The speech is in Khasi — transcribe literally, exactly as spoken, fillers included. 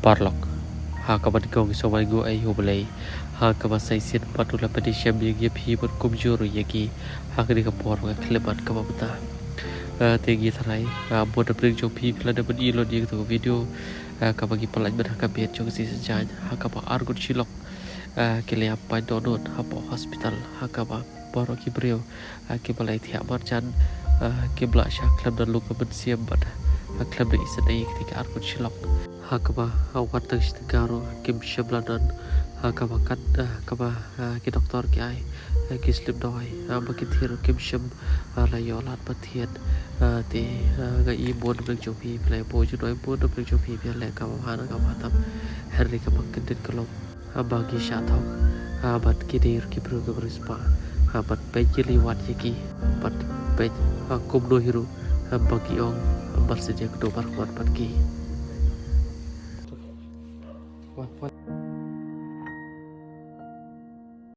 Paralok, ha kaba nyngkong ngi sngewbha nguh ïa u Blei ha kaba sa shisien pat u la pyni shem ïa ngi, ïa phi bad kumjuh ruh ïa ki ha kane ka por ba khlem mat kaba mynta. Ah, te ngi tharai, ah, bun na pdeng jong phi phi la dep ban ïohi lut ïa katu ka video, ah, kaba ngi pynlait bad ha ka miet jong ka sngi Saitjaiñ ha kaba arngut shi lok, ah, ki la ïa pyndohnud hapoh hospital ha kaba baroh ki briew, ah, kiba la ïa thiah marjan, ah, kiba la shah khlem da lung ka mynsiem bad, ah, khlem da isynei ïa kine ki arngut shi lok. Ha kaba, ah, wat tang shi tyngka ruh kim shym la don, ah, kaba kat, ah, kaba, ah, ki doktor ki ai, ah, ki slip dawai, ah, ba kin thied ruh kim shym, ah, la ïoh lad ba thied. Ah, te, ah, nga i bun na pdeng jong phi phi la ïa buh jingduwai, bun na pdeng jong phi phi la leh kaba bha na kaba tam. Hynrei kaba kyndit ka long, ah, ba ngi shah thok, ah, bad ki dei ruh ki briew kiba riewspah, ah, bad peit ïa liwat ïa ki, bad peit, ah, kumno hi ruh, ah, ba ki ong, ah, ban sdang kdew bad khmat bad ki.